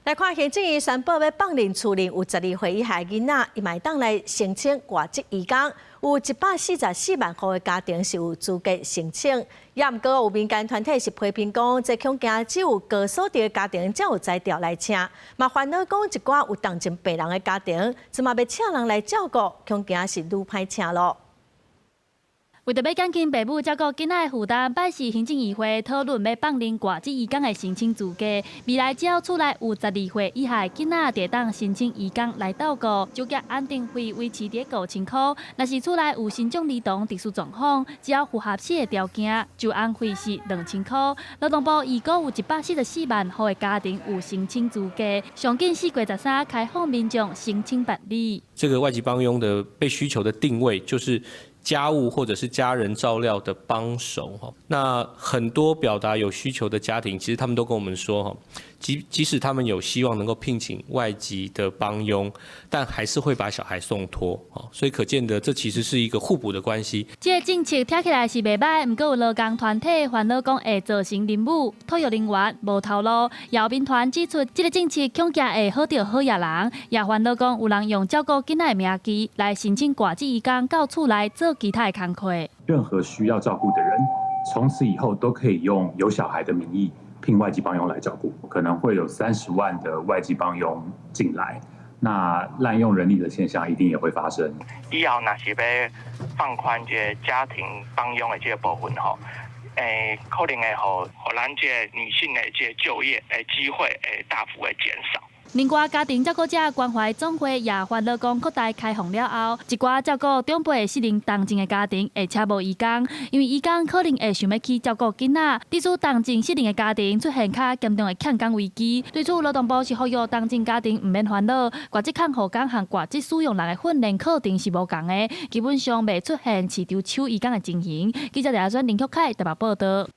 來看行政院宣布欲放任厝內有12歲以下囡仔，伊嘛會當來申請外籍移工，有144萬戶的家庭是有資格申請。也毋過有民間團體是批評講，這恐驚只有高所得的家庭才有才調來請，嘛煩惱講一寡有重症病人的家庭，這馬欲請人來照顧，恐驚是愈歹請囉。為著欲減輕爸母照顧囡仔的負擔，拜四行政議會討論欲放任外籍移工的申請資格。未來只要厝內有十二歲以下的囡仔，就會當申請移工來照顧，就業安定費維持佇5000箍。若是厝內有身障兒童特殊狀況，只要符合四個條件，就安費是2000箍。勞動部預估有144萬戶的家庭有申請資格，上緊4月13開放民眾申請辦理。這個外籍幫傭的被需求的定位就是，家務或者是家人照料的幫手哈，那很多表達有需求的家庭，其實他們都跟我們說哈，即使他們有希望能夠聘請外籍的幫傭，但還是會把小孩送托，所以可見得這其實是一個互補的關係。這個政策聽起來是袂䆀，毋過有勞工團體煩惱講會造成任務托育人員無頭路。姚民團指出，這個政策恐驚會好著好額人，也煩惱講有人用照顧囡仔的名義來申請外籍移工到厝內做其他的工課。任何需要照顧的人，從此以後都可以用有小孩的名義聘外籍幫傭來照顧，可能會有30萬的外籍幫傭進來，那濫用人力的現象一定也會發生。以後若是欲放寬這個家庭幫傭的這個部分吼，可能會予咱這個女性的這個就業的機會會大幅的減少。另外，家庭照顧者關懷總會也煩惱講，擴大開放了後，一寡照顧長輩失能重症的家庭會請無移工，因為移工可能會想欲去照顧囡仔，致使重症失能的家庭出現較嚴重的欠工危機。對此，勞動部是呼籲重症家庭毋免煩惱，外籍看護工和外籍使用人的訓練課程是無仝的，基本上袂出現市場搶移工的情形。記者李阿娟、林旭凱台北報導。